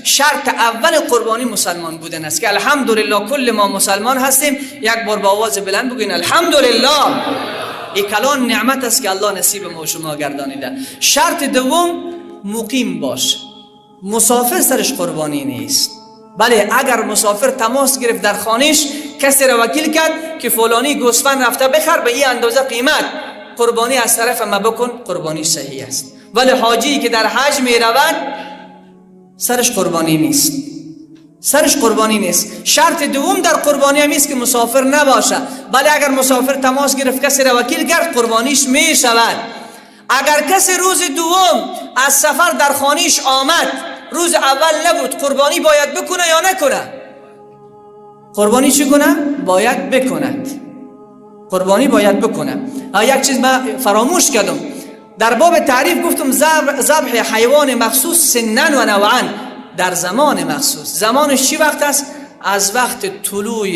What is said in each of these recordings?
شرط اول قربانی مسلمان بودن است که الحمدلله کل ما مسلمان هستیم. یک بار با آواز بلند بگوین الحمدلله. این کلان نعمت است که الله نصیب ما و شما گردانیده. شرط دوم مقیم باش، مسافر سرش قربانی نیست. بله، اگر مسافر تماس گرفت در خانهش، کسی را وکیل کرد که فلانی گوسفند رفته بخر به این اندازه قیمت، قربانی از طرف ما بکن، قربانی صحیح است. ولی حاجی که در حج می رود سرش قربانی نیست، سرش قربانی نیست. شرط دوم در قربانی هم است که مسافر نباشه. ولی اگر مسافر تماس گرفت، کسی را وکیل کرد، قربانیش می شود. اگر کسی روز دوم از سفر در خانیش آمد، روز اول نبود، قربانی باید بکنه یا نکنه؟ قربانی چی کنه؟ باید بکند، قربانی باید بکنه. یک چیز من فراموش کردم، در باب تعریف گفتم ذبح حیوان مخصوص سنا و نوعا در زمان مخصوص. زمانش چی وقت است؟ از وقت طلوع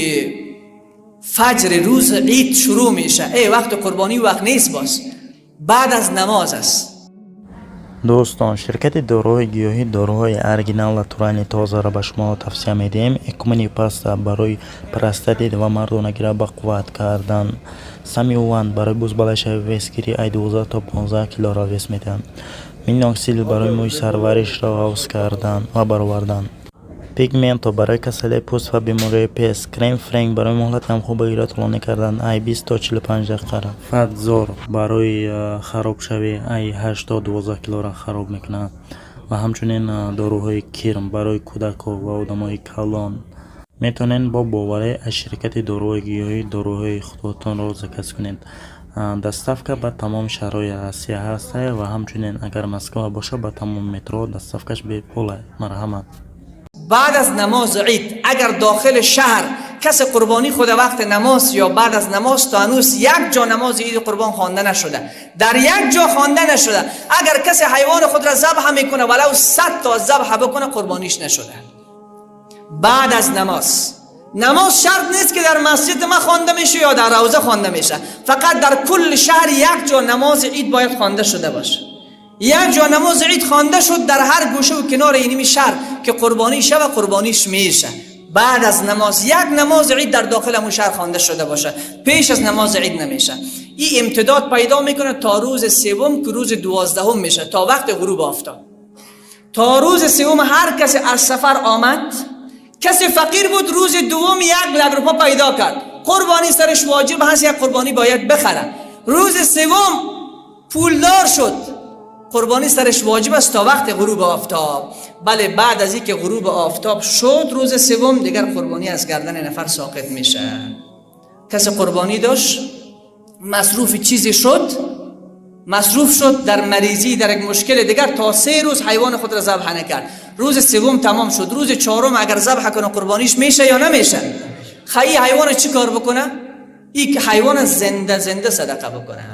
فجر روز عید شروع میشه. ای وقت قربانی وقت نیست، باز بعد از نماز است. Дӯстон, ширкати доруҳои гиёҳӣ доруҳои оригинал, натуральный, тозаро ба шумо тавсия медиҳем. Экумени паста барои простатит ва мардонагиро ба қувват кардан, Самиуван барои бузбалашави, весгирӣ, ай 12 то 15 килоро вес медиҳанд, Миноксидил барои мӯи сарваришро ғафз кардан ва баровардан, Пигменто барои касалии пӯст ва бемориҳои пест, Крем Френк барои муҳлати ҳамхобагиро тӯлонӣ кардан, ай 20 то 45 дақиқара, Фатзор барои харобшавӣ, ай 8 то 12 килора хароб мекунад ва ҳамчунин доруҳои кирм барои кӯдакҳо ва одамои калон. Метавонед бо боварӣ аз ширкати доруҳои гиёҳӣ доруҳои худотонро заказ кунед. Доставка ба тамоми шаҳрҳои Россия ҳаст ва ҳамчунин агар Москва бошад, ба тамоми метро доставкаш бепул. Марҳамат. بعد از نماز عید اگر داخل شهر کس قربانی خود وقت نماز یا بعد از نماز تا هنوز یک جا نماز عید قربان خوانده نشده، در یک جا خوانده نشده، اگر کسی حیوان خود را ذبح میکنه، ولو 100 تا ذبح بکنه، قربانیش نشده. بعد از نماز، نماز شرط نیست که در مسجد ما خوانده میشه یا در روضه خوانده میشه، فقط در کل شهر یک جا نماز عید باید خوانده شده باشه. یک جا نماز عید خوانده شد در هر گوشه و کنار اینمی شهر که قربانی شوه، قربانیش میشه. بعد از نماز، یک نماز عید در داخل همون شهر خوانده شده باشه، پیش از نماز عید نمیشه. این امتداد پیدا میکنه تا روز سوم که روز 12م میشه، تا وقت غروب آفتاب. تا روز سوم هر کسی از سفر آمد، کسی فقیر بود، روز دوم 1 لک روپا پیدا کرد، قربانی سرش واجب هست، یک قربانی باید بخره. روز سوم پولدار شد، قربانی سرش واجب است تا وقت غروب آفتاب. بله، بعد از اینکه غروب آفتاب شد روز سوم، دیگر قربانی از گردن نفر ساقط میشه. کسی قربانی داشت، مصروف چیزی شد، مصروف شد در مریضی، در یک مشکل دیگر، تا 3 روز حیوان خود را ذبح نکرد. روز سوم تمام شد، روز چهارم اگر ذبح کنه، قربانیش میشه یا نمیشه؟ خی حیوان چی کار بکنه؟ ای که حیوان زنده زنده صدقه بکنه.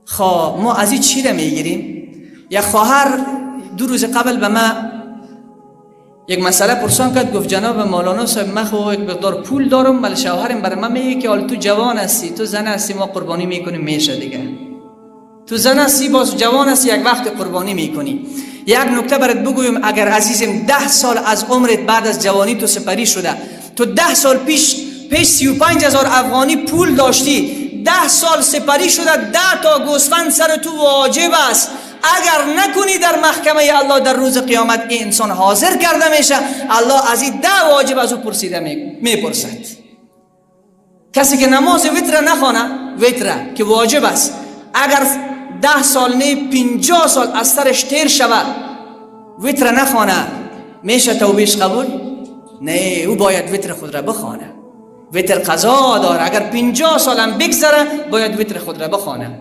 خب، ما از این چی را میگیریم؟ یک خواهر 2 روز قبل به ما یک مسئله پرسان کرد، گفت جناب مولانا صاحب، من خو یک مقدار پول دارم، ولی شوهرم برای من میگه که حالا تو جوان هستی، تو زن هستی، ما قربانی میکنیم میشه دیگه، تو زن هستی، باز جوان هستی، یک وقت قربانی میکنی. یک نکته برات بگویم، اگر عزیزم 10 سال از عمرت بعد از جوانی تو سپری شده، تو 10 سال پیش 35,000 افغانی پول داشتی، 10 سال سپری شده، 10 تا گوسفند سر تو واجب است. اگر نکنی، در محکمه الله در روز قیامت این انسان حاضر کرده میشه، الله از این 10 واجب از او پرسیده میپرسد. کسی که نماز وتر نخوانه، وتر که واجب است، اگر 10 سال نه، 50 سال از سرش تیر شود، وتر نخوانه، میشه توبیش قبول؟ نه، او باید وتر خود را بخوانه. وتر قضا داره. اگر 50 سال هم بگذره، باید وتر خود را بخوانه.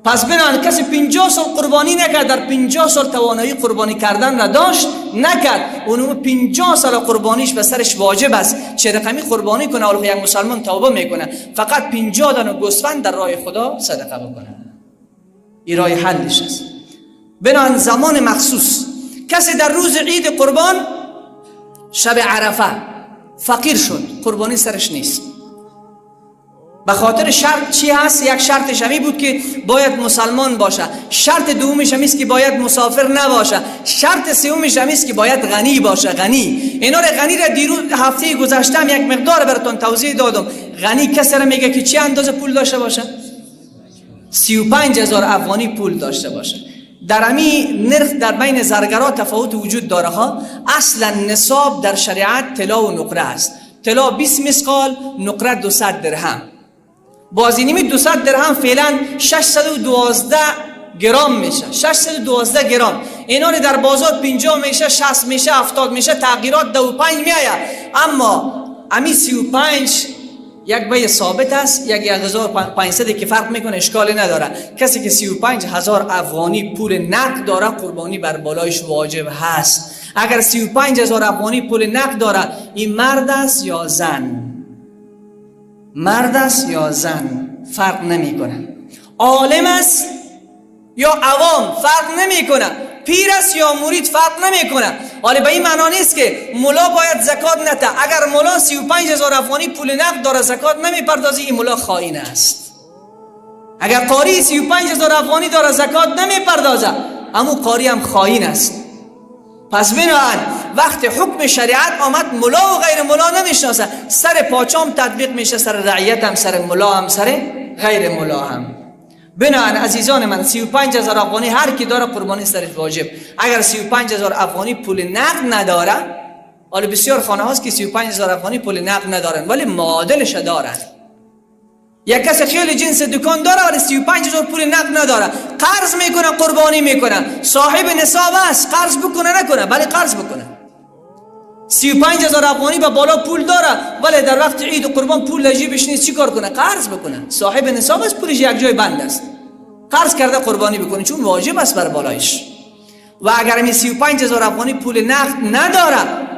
پس بنابراین کسی 50 سال قربانی نکرد، در 50 سال توانایی قربانی کردن را داشت، نکرد، اونو 50 سال قربانیش به سرش واجب است. چه رقمی قربانی کنه؟ حالا یک مسلمان توبه میکنه، فقط 50 دانه گوسفند در راه خدا صدقه بکنه. این راه حلش است. بنابراین زمان مخصوص، کسی در روز عید قربان، شب عرفه، فقیر شد، قربانی سرش نیست. به خاطر شرط چی هست؟ یک شرطش همی بود که باید مسلمان باشه، شرط دومش همی است که باید مسافر نباشه، شرط سومش همی است که باید غنی باشه. غنی اینا رو غنی را دیروز هفته گذشته هم یک مقدار براتون توضیح دادم. غنی کسی را میگه که چی اندازه پول داشته باشه؟ 35,000 افغانی پول داشته باشه. در همی نرخ در بین زرگرا تفاوت وجود داره ها. اصلا نصاب در شریعت طلا و نقره است. طلا 20 مثقال، نقره 200 درهم. بازینیمی 200 درهم فعلا 612 گرم میشه، 612 گرم. اینا رو در بازار 50 میشه، 60 میشه، 70 میشه، تغییرات 2 و 5 میآید. اما امی 35 یک بیع ثابت است، یک 1500 که فرق میکنه اشکالی نداره. کسی که 35,000 افغانی پول نقد داره قربانی بر بالایش واجب هست. اگر 35,000 افغانی پول نقد داره، این مرد است یا زن، مرد است یا زن فرق نمیکنه، عالم است یا عوام فرق نمیکنه، پیر است یا مرید فرق نمیکنه. ولی به این معنا نیست که ملا باید زکات نده. اگر ملا 35,000 افغانی پول نقد داره زکات نمیپردازی، این ملا خائن است. اگر قاری 35,000 افغانی داره زکات نمیپردازه، امو قاری هم خائن است. پس بنابراین وقت حکم شریعت آمد، ملا و غیر ملا نمیشناسه، سر پاچام تطبیق میشه، سر رعیت هم، سر ملا هم، سر غیر ملا هم. بنابراین عزیزان من 35,000 افغانی هر کی داره قربانی سرش واجب. اگر 35,000 افغانی پول نقد نداره، حالا بسیار خانه هاست که 35,000 افغانی پول نقد ندارن ولی معادلش دارن. یک کس خیلی جنس دکان داره ولی 35,000 پول نقد نداره، قرض میکنه قربانی میکنه، صاحب نصاب است، قرض بکنه نکنه ولی قرض بکنه. 35,000 افغانی به بالا پول داره ولی در وقت عید و قربان پول لجیبش نیست، چی کار کنه؟ قرض بکنه. صاحب نصاب است، پولش یک جای بند است، قرض کرده قربانی بکنه چون واجب است بر بالایش. و اگر می 35,000 افغانی پول نقد نداره،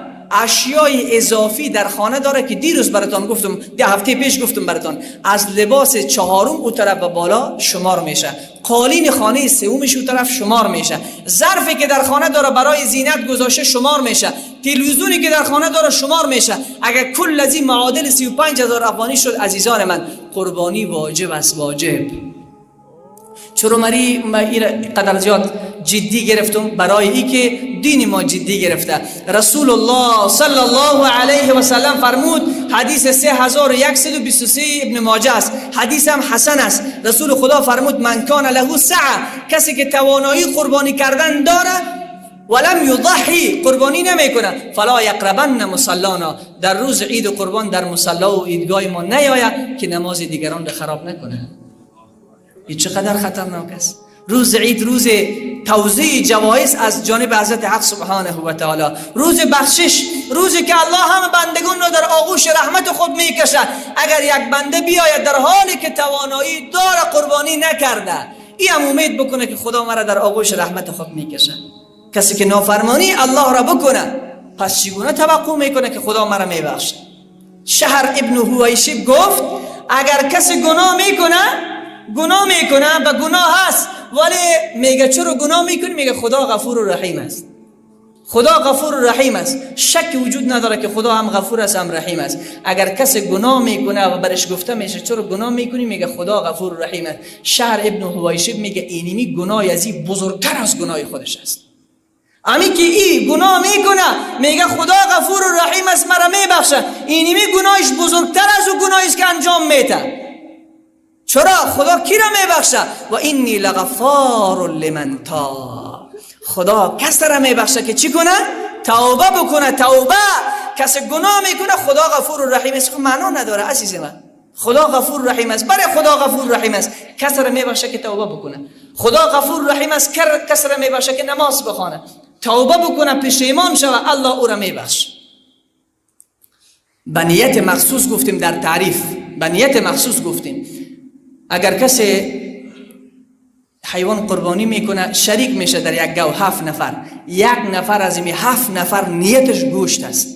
اشیای اضافی در خانه داره که دیروز براتان گفتم، ده هفته پیش گفتم براتان، از لباس چهارم او طرف به بالا شمار میشه، قالین خانه سومش او طرف شمار میشه، ظرفی که در خانه داره برای زینت گذاشته شمار میشه، تلویزیونی که در خانه داره شمار میشه. اگر کل از این معادل 35,000 افغانی شد عزیزان من، قربانی واجب است، واجب. چرا مری ما قدر زیاد جدی گرفتم؟ برای ای که دین ما جدی گرفته. رسول الله صلی الله علیه و سلم فرمود، حدیث 3123 ابن ماجه است، حدیث هم حسن است. رسول خدا فرمود من کان له سعه، کسی که توانایی قربانی کردن داره ولم یضحی، قربانی نمیکنه، فلا یقربن مصلانا، در روز عید قربان در مصلا و عیدگاه ما نیاید که نماز دیگران را خراب نکنه. این چقدر خطرناک است. روز عید روز توزیع جوایز از جانب حضرت حق سبحانه و تعالی، روز بخشش، روزی که الله هم بندگان را در آغوش رحمت خود میکشد. اگر یک بنده بیاید در حالی که توانایی داره قربانی نکرده، این هم امید بکنه که خدا مرا در آغوش رحمت خود میکشد. کسی که نافرمانی الله را بکنه، پس چگونه توقع میکنه که خدا مرا میبخشه؟ شهر ابن هویشب گفت اگر کسی گناه میکنه، گناه میکنه، به گناه هست، ولی میگه چرا گناه میکنی؟ میگه خدا غفور و رحیم است. خدا غفور و رحیم است، شک وجود نداره که خدا هم غفور است هم رحیم است. اگر کسی گناه میکنه و برش گفته میشه چرا گناه میکنی، میگه خدا غفور و رحیم است. شهر ابن هویشب میگه اینمی گناه از این بزرگتر از گناه خودش است. امی که ای گناه میکنه میگه خدا غفور و رحیم است مرا میبخشه، اینمی گناهش بزرگتر از او گناهی است که انجام میده. چرا؟ خدا کی را میبخشه؟ و اینی لغفار لمن تاب. خدا کس را میبخشه که چی کنه؟ توبه بکنه. توبه. کس گناه میکنه خدا غفور و رحیم است. خب معنا نداره عزیز من. خدا غفور رحیم است، برای خدا غفور رحیم است کس را میبخشه که توبه بکنه. خدا غفور رحیم است کس را میبخشه که نماز بخونه، توبه بکنه، پشیمان شوه، الله او را میبخشه. به نیت مخصوص گفتیم در تعریف، به نیت مخصوص گفتیم اگر کسی حیوان قربانی میکنه شریک میشه در یک گاو 7 نفر، یک نفر از این 7 نفر نیتش گوشت است.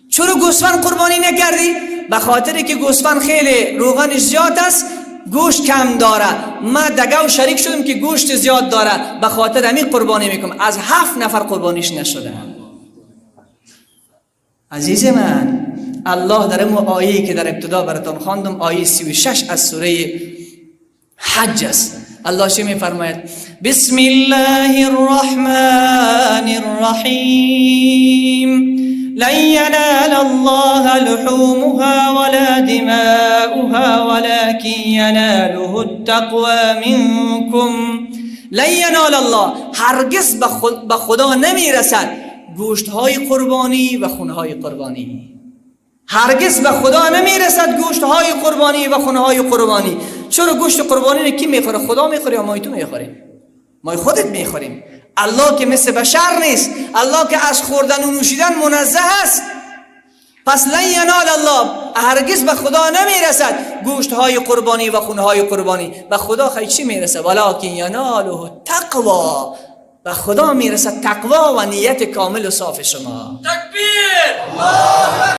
چرا گوسفند قربانی نکردی؟ به خاطر که گوسفند خیلی روغنش زیاد است، گوشت کم داره. ما دگاو شریک شدم که گوشت زیاد داره، به خاطر همین قربانی میکنم. از 7 نفر قربانیش نشده. عزیز من، الله در امو آیه که در ابتدا براتان خواندم، آیه 36 از سوره حج است. الله چه میفرماید؟ بسم الله الرحمن الرحیم. لن ینال الله لحومها ولا دماؤها ولكن یناله التقوى منكم. لن ینال الله، هرگز به خدا نمیرسد گوشت های قربانی و خون های قربانی. هرگز به خدا نمیرسد گوشت های قربانی و خون های قربانی. چرا گوشت قربانی رو کی میخوره؟ خدا میخوره یا ما تو میخوریم؟ ما خودت میخوریم. الله که مثل بشر نیست، الله که از خوردن و نوشیدن منزه است. پس لن ینال الله، هرگز به خدا نمیرسد گوشت های قربانی و خون های قربانی. به خدا خیلی چی میرسه؟ ولکن یناله تقوا، به خدا میرسد تقوا و نیت کامل و صاف شما. تکبیر.